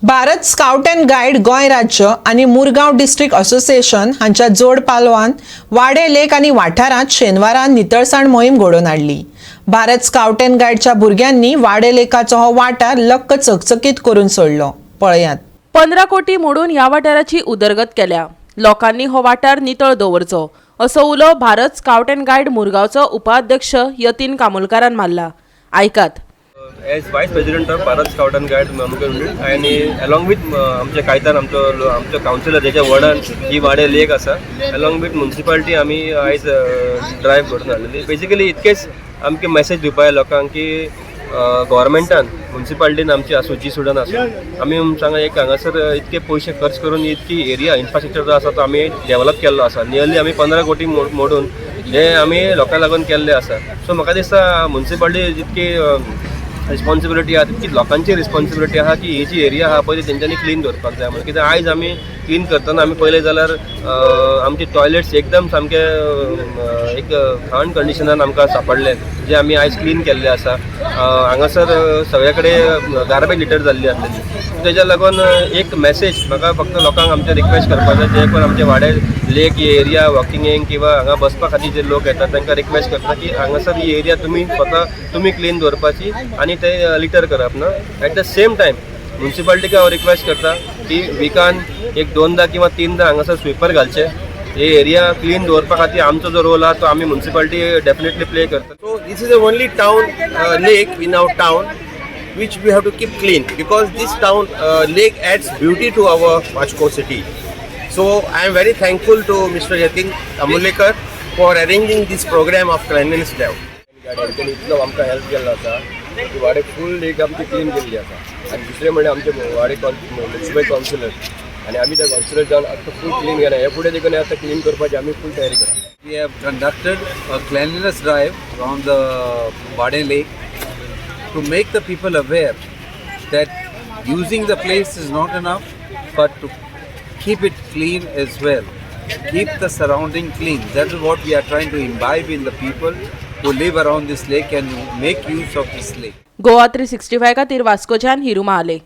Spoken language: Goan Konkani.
Bharat scout and guide Goa राज्य आनी मुरगांव डिस्ट्रिक्ट असोसिएशन हांच्या जोड पालवान वाडे लेक आनी वाठारांत शेनवारा नितळसाण मोहीम घडोवन हाडली. भारत स्काउट अँड गायडच्या भुरग्यांनी वाडे लेकाचो हो वाठार लक्क चकचकीत करून सोडलो. पळयात. 15 कोटी मोडून ह्या वाठाराची उदरगत केल्या. लोकांनी हो वाठार नितळ दवरचो असो उलो भारत स्काउट अँड गायड मुरगांवचो उपाध्यक्ष यतीन कामोलकारान मारला. आयकात. As Vice President of Bharat Scout and Guide Murgaon unit आनी अलॉंग विथ आमचे कायतान, आमचो आमचो कावन्सिलर, ज्याच्या वॉर्डान ही वाडे लेक आसा, अलॉंग विथ मुन्सिपालिटी आमी आयज ड्रायव्ह घडोवन हाडलेली. बेसिकली इतकेच आमकां मॅसेज दिवपा जाय लोकांक की गव्हर्मेंटान, मुन्सिपालिटीन आमची आसूं, जी सुडान आसूं, आमी सांगा एक हांगासर इतके पयशे खर्च करून इतकी एरिया इन्फ्रास्ट्रक्चर जो आसा तो आमी डेव्हलप केल्लो आसा. नियरली आमी 15 कोटी मोडून हे आमी लोकां लागून केल्ले आसा. सो म्हाका दिसता मुन्सिपालिटी जितकी रिस्पॉन्सिबिलिटी आहा, तितकी लोकांची रिस्पॉन्सिबिलिटी आहा की ही जी एरिया आहा पळय, ती तेंच्यांनी क्लीन दवरपाक जाय म्हणून. कित्याक आयज आमी क्लीन करतना आमी पळयलें जाल्यार आमचे टॉयलेट्स एकदम सामके एक घाण कंडिशनान आमकां सांपडले, जे आमी आयज क्लीन केल्ले आसा. हांगासर सगळे कडेन गार्बेज लिटर जाल्ली आसलेली. तेज्या लागून एक मॅसेज म्हाका फक्त लोकांक आमचे रिक्वेस्ट करपाक जाय, जे कोण आमचे वाडे लेक ही एरिया वॉकिंगेक किंवा हांगा बसपा खातीर जे लोक येतात, तांकां रिक्वेस्ट करता की हांगासर ही एरिया तुमी स्वता तुमी क्लीन दवरपाची आनी ते लिटर करप ना. एट the same time मुन्सिपालिटीक हांव रिक्वेस्ट करता की विकान एक दोनदा किंवा तीनदा हांगासर स्विपर घालचे. हे एरिया क्लीन दवरपा खातीर आमचो जो रोल आहा, तो आमी मुन्सिपालिटी डेफिनेटली प्ले करता. So this is the only town lake in our town which we have to keep clean because this town lake adds beauty to our Vasco city. So I am very thankful to Mr. Yatin Amulekar for arranging this program of cleanliness drive. Garden इतलो आमकां हेल्प केल्लो आसा की वाडे फूल लेक आमची क्लीन केल्ली आसा. आनी दुसरें म्हणल्यार आमचे वाडे म्युन्सिपल कावन्सिलर आनी आमी त्या कावन्सिलर जावन आतां फूल क्लीन केला. हे फुडें देखून आतां क्लीन करपाची आमी फूल तयारी करता. We have conducted a cleanliness drive around the Vade Lake to make the people aware that using the place is not enough, but to keep it clean as well. Keep the surrounding clean. That is what we are trying to imbibe in the people who live around this lake and who make use of this lake. Goa 365 खातीर वास्कोच्यान हिरू महाले.